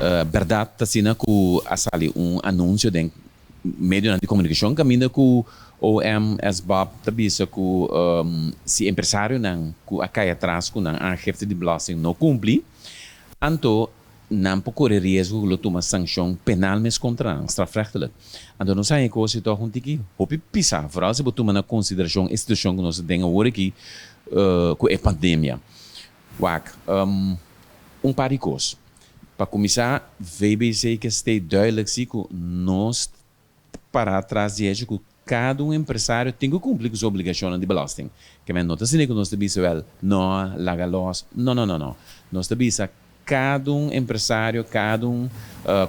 Bèrdat ta asina ku a sali un anunsio den medionan di komunikashon kaminda ku OM SBAB ta bisa ku si empresarionan ku a kai atras ku nan aangifte di belasting no kumpli, anto nan por kore riesgo ku lo tuma sankshon penal mes kontra nan, strafrechtelijk. Anto nos haña e kos ei tòg un tiki hopi pisá, foral si bo tuma na konsiderashon e situashon ku nos ta den awor aki ku e pandemia. Wak, un par di kos. Pa kuminsá, VBC ke stay duidelijk si ku nos ta pará tras di hecho ku kada un empresario tin ku kumpli ku su obligashonnan di belasting. Ke men no ta asina ku nos ta bisa wèl, no, laga lòs. No, no, no, no. Nos ta bisa kada un empresario, kada un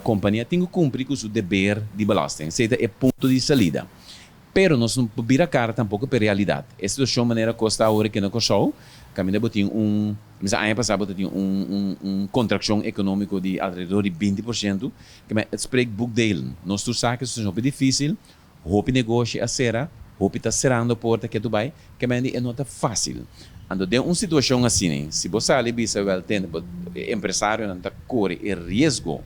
kompania tin ku kumpli ku su deber di belasting. Esei ta e punto di salida. Pero nos no por bira kara tampoko pa e realidat. E situashon manera kos ta awor aki na Kòrsou, kaminda bo tin un, mi sa aña pasá bo ta tin un un un kontrakshon ekonómiko di alrededor di 20%, ke men het spreekt boekdelen. Nos tur sa ku e situashon hopi difísil, hopi negoshi a sera, hopi ta serando porta ketu bai, ke men di e no ta fásil. Anto den un situashon asina, si bo sali bisa wèl tende bo e empresarionan ta kore e riesgo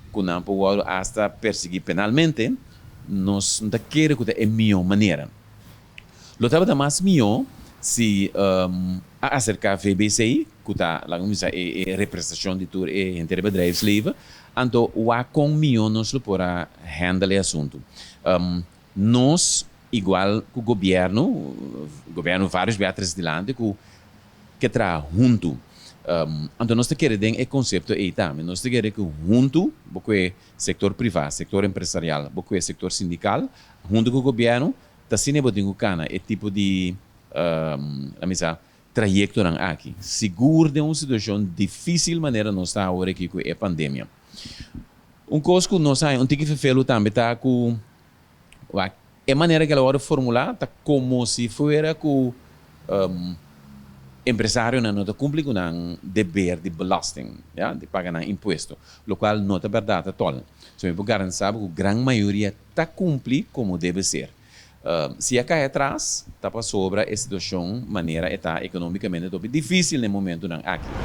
ku nan por wòrdu asta persiguí penalmente, Nos no ta kere ku ta e mihó manera. Lo tabata mas mihó si a aserká VBC, ku ta, laga mi bisa, e representashon di tur e henter bedrijfsleven, anto wak kon mihó nos lo por a handle e asuntu. Nos, igual ku gobièrnu, gobièrnu vários bia a trese dilanti ku ke traha huntu. Anto nos ta kere den e konsepto ei tambe. Nos ta kere ku huntu bo kue Sektor privá, sektor empresarial, bo ku e sektor sindikal, huntu ku gobièrnu, ta asina bo tin ku kana e tipo di, laat mi sa, trayektonan aki. Sigur den un situashon difísil manera nos ta awor aki ku e pandemia. Un kos ku nos haña un tiki fefelu tambe ta ku Wak, e manera ku el a wòrdu formulá ta komo si fuera ku empresarionan no ta kumpli ku nan deber di belasting, ya, di paga nan impuesto, lokual no ta bèrdat atòl. So mi por garantisá bo ku gran mayoria ta kumpli komo debe ser. Si a kai atras, ta pasobra e situashon manera e ta ekonómikamente ta hopi difísil na e momentunan aki.